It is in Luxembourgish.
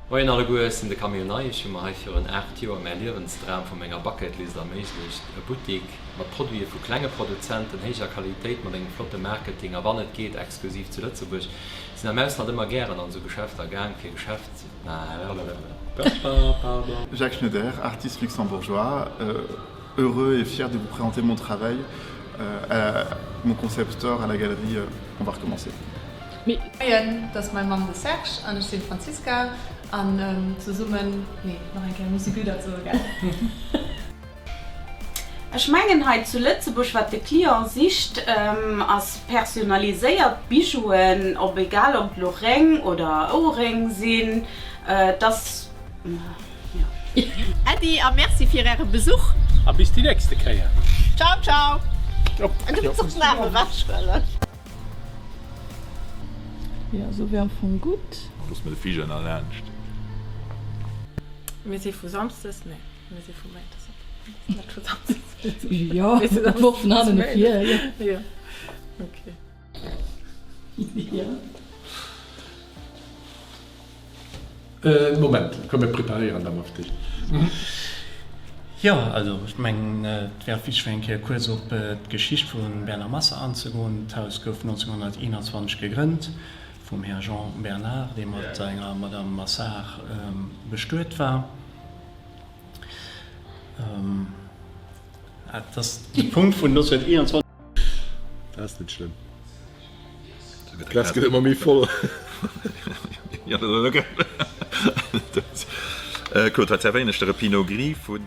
Moien alleguer, ech sinn de Camille Ney. Ech hu mer hei virun 8 Joer mäi Liewensdram vu menger Bucketlist erméiglecht, e Buttik mat Produite vu klenge Produzenten, héijer Qualitéit, mat engem flotte Marketing a wann et geet exklusiv zu Lëtzebuerg. Sinn am Ausland ëmmer gären an esou Geschäfter gaang fir Geschäft. Jacques Schneider, artiste luxembourgeois, heureux et fier de vous présenter mon travail à mon concept store à la galerie On va recommencer. Moien, dat ass mäi Mann de Serge an ech sinn d'Franziska an zesummen, nee, nach eng Kéier muss de Guy dat soe gell? Ech mengen hei zu Lëtzebuerg wat de Client sicht ass personaliséiert Bijouen, ob egal ob et lo Réng oder Ouerréng sinn, et ass jo. Äddi a Merci fir äre Besuch. A bis déi nächste Kéier. Ciao ciao. Du muss och den Aarm ewech huelen. Jo, sou wär am Fong gutt. Looss mir de Vigerner laanscht. Mir si vu Samsdes, nee, mir si vu Méindes op. Net vu Samsdes. Jo, d'Woch vun hannen no vir, jo. Jo, okay. Jo. Moment, komm mir preparéieren da mol fir d'éischt. Jo, also ech mengen, et wär och wichteg fir eng Kéier kuerz op d'Geschicht vu Bernard Masse anzegoen. D'Haus gouf 1921 gegrënnt vum Här Jean Bernard, dee mat enger Madame Massard bestuet war. Dat ass de Punkt vun 1921. Dat ass net schlëmm. D'Glas gëtt ëmmer méi voll. Claude, wat zerwéieren ech der? E Pinot Gris vun.